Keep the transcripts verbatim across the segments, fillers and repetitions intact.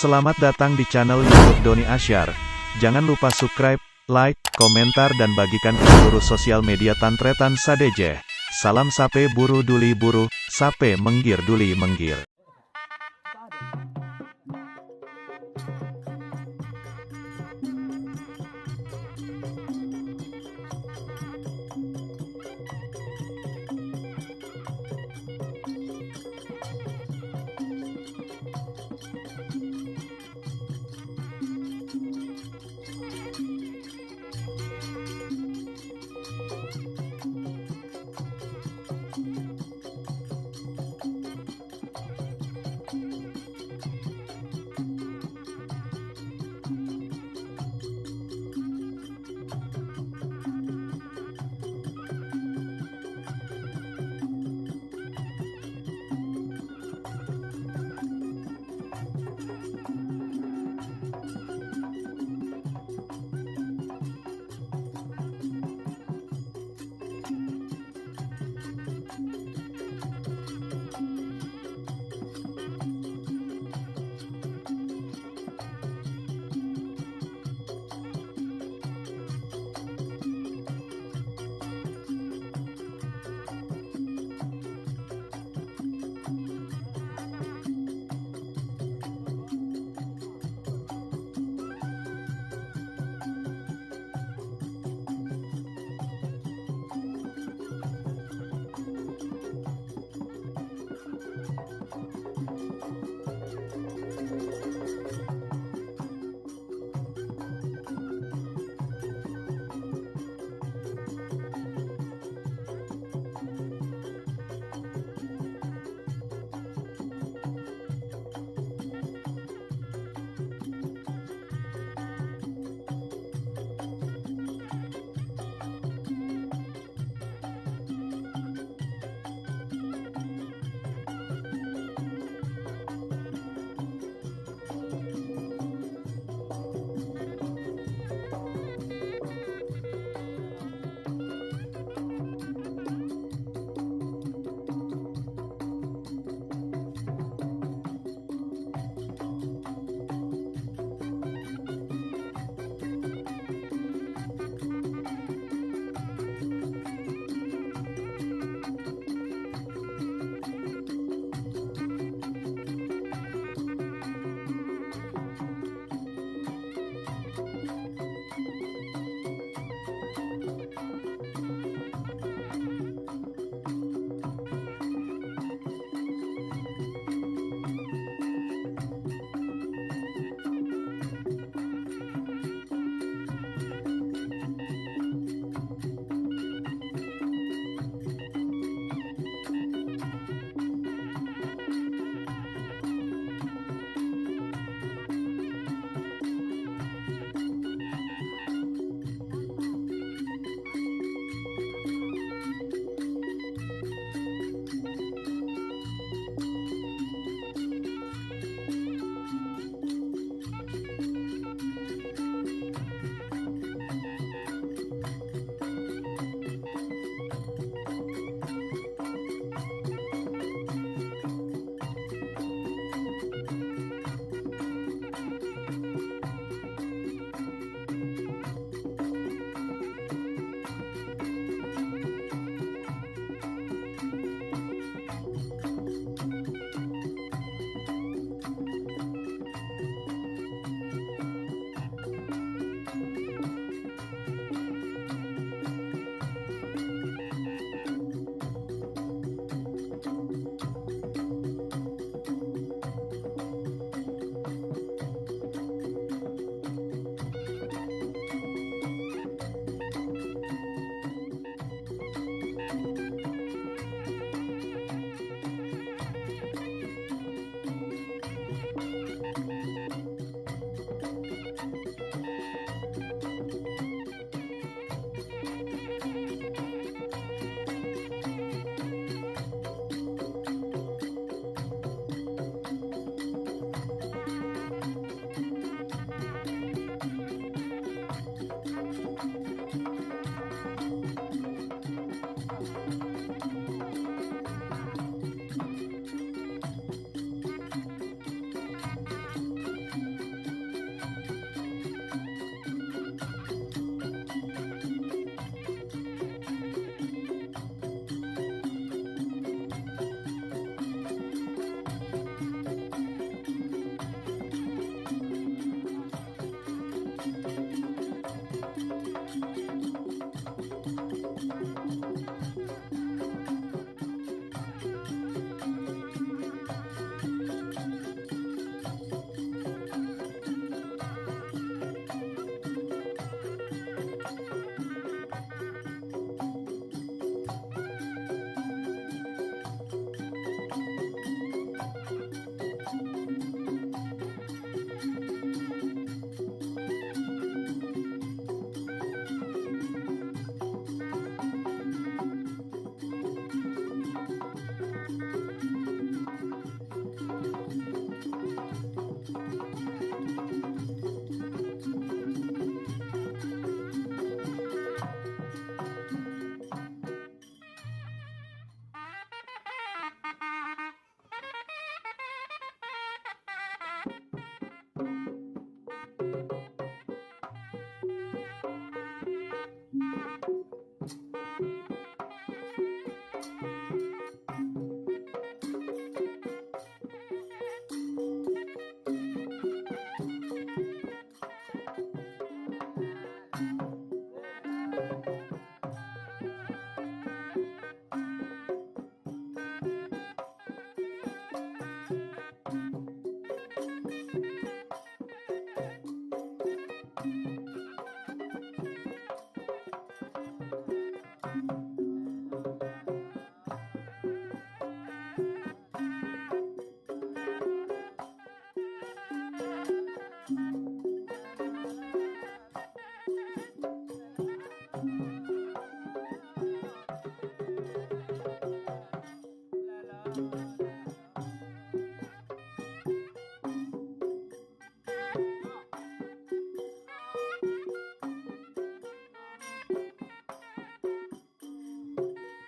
Selamat datang di channel YouTube Doni Asyar. Jangan lupa subscribe, like, komentar, dan bagikan ke seluruh sosial media tan-tarètan sadhâjâ. Salam sapè buru dhuli buru, sapè mèngghir dhuli mèngghir.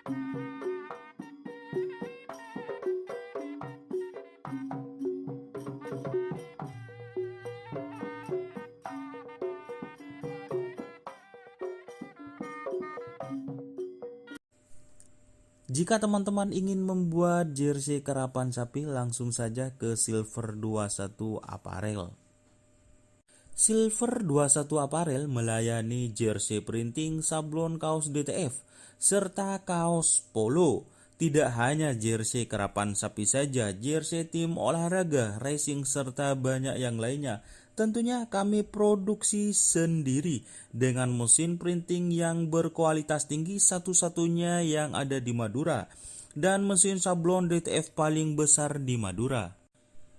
Jika teman-teman ingin membuat jersey karapan sapi, langsung saja ke Silver dua satu Apparel. Silver dua satu Apparel melayani jersey printing, sablon kaos D T F, serta kaos polo. Tidak hanya jersey karapan sapi saja, jersey tim olahraga, racing, serta banyak yang lainnya. Tentunya kami produksi sendiri dengan mesin printing yang berkualitas tinggi, satu-satunya yang ada di Madura, dan mesin sablon D T F paling besar di Madura.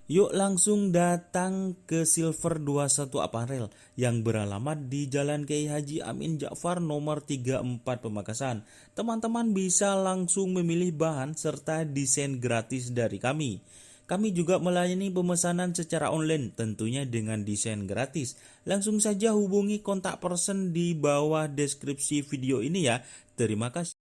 Yuk langsung datang ke Silver dua satu Apparel yang beralamat di Jalan Kiai Haji Amin Ja'far nomor tiga empat Pamekasan. Teman-teman bisa langsung memilih bahan serta desain gratis dari kami. Kami juga melayani pemesanan secara online, tentunya dengan desain gratis. Langsung saja hubungi kontak person di bawah deskripsi video ini ya. Terima kasih.